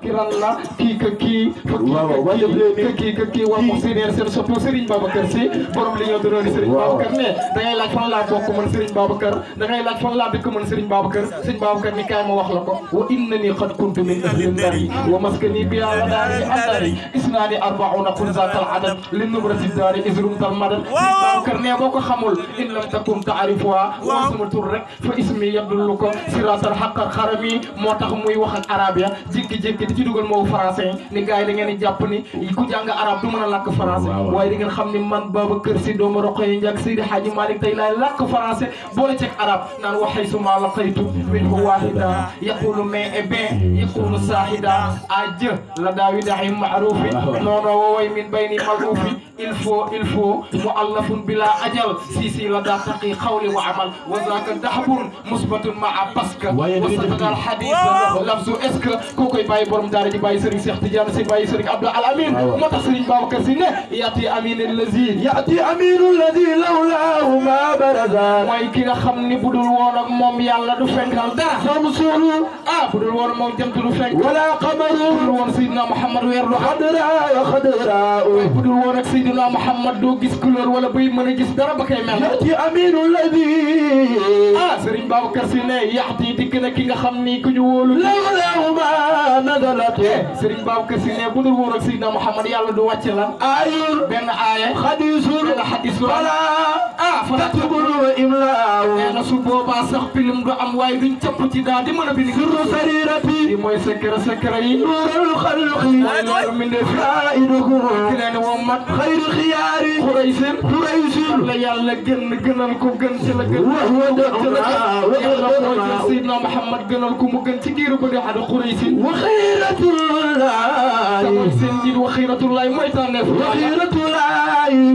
kiran la kii ka kii kii wax mu séenéer seen sopp Serigne Babacar Sy borom li ñoo doon Serigne Babacar ne da ngay laaj fan laa bokk man Serigne Babacar da ngay laaj fan laa dëkk man Serigne Babacar Serigne Babacar ni kaay ma wax la ko wa innani qad kuntu min ahli ndari wa maskani bi ala daari andari isnaani arbauna kun zakal adad li nubrati daari isrum tal madad Serigne Babacar ne boo ko xamul in lam takum taarifuha wa sama tur rek fa ismi yabdullu ko siratal haqqa xarami moo tax muy wax ak arabia jékki-jékki di ci dugal moo français ni gars yi da ngeen di jàpp ni ku jàng arab du mën a làkk français waaye di ngeen xam ni man Babacar Sy doomu Roqaya Ndiack Seydi Hadji Malick tey laay làkk français boole ceeg arab naan waxay suma laqaytu minhu wahida yaqulu mais et bien yaqulu sahida aja la daawidahi maarufi noono wowoy min bayni malufi il faut muallafun bila ajal si la daa taqi xawli wa amal wa zaka dahabun musbatun maa paska wa sadaqal hadith lafzu est-ce que koo koy bàyyi borom daara ji bàyyi Serigne Cheikh Tidiane Sy bàyyi Serigne Abdou Alamin moo tax Serigne Babacar Sy ne yaati aminu allazi lawlaahu ma baraza mooy ki nga xam ni budul woon ak moom yàlla du fenkal dara samsul budul woon moom jant du fenk wala qamaru budul woon Seydina Mouhamad weer du xadra budul woon ak Seydina Mouhamad doo gis couleur wala bay mën a gis dara ba koy mel yaati aminu allazi Serigne Babacar Sy ne yaati dikk na ki nga xam ni ku ñu wóolu lawlaahu ma nazalat Serigne Babacar Sy ne budul woon ak Seydina Mouhamad yàlla du wàcce lan ayul benn aaya xadisul benn xadis wala fala tubulu imlaaw nee na su boobaa sax film du am waaye duñ capp ci daa di mën a bind sirru sarirati yi mooy secret yi nuurul xalqi mooy loolu minde faidukum ki leen woo mat xayru xiyaari xuraysin la yàlla gënal ko gën ci la gën yàlla mooy jël Seydina Mouhamad gënal ko mu gën ci giiru ba di xada xuraysin wa xiiratullahi seen jiit wa xiiratullahi mooy tànneef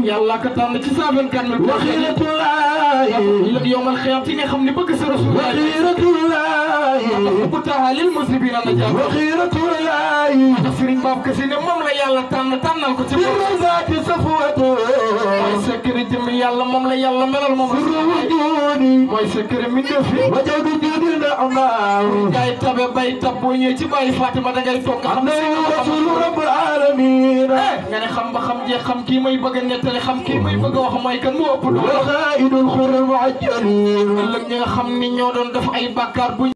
yàlla ka tànn ci 124 000 waxiratullahi yowmal xiyaam ci nga xam ne bëgg sa rasul waxiratullahi bu taxalil muslimina na jàpp waxiratullahi Serigne Babacar Sy ne moom la yàlla tànnal ko ci zaati safwatu mooy secret jëm yàlla moom la yàlla melal moom mooy secret mi def wajadu judi na amaaw ngay tabe bay tab boo ñëwee ci bàyyi Fatima da ngay toog xam ne rasul rabbul alamin nga ne xam ba xam jee xam kii may bëgg a nettali xam kii may bëgg a wax mooy kan moo ëpp doole xaidul xurul muajjalin ëllëg ñi nga xam ni ñoo doon def ay bàkkaar bu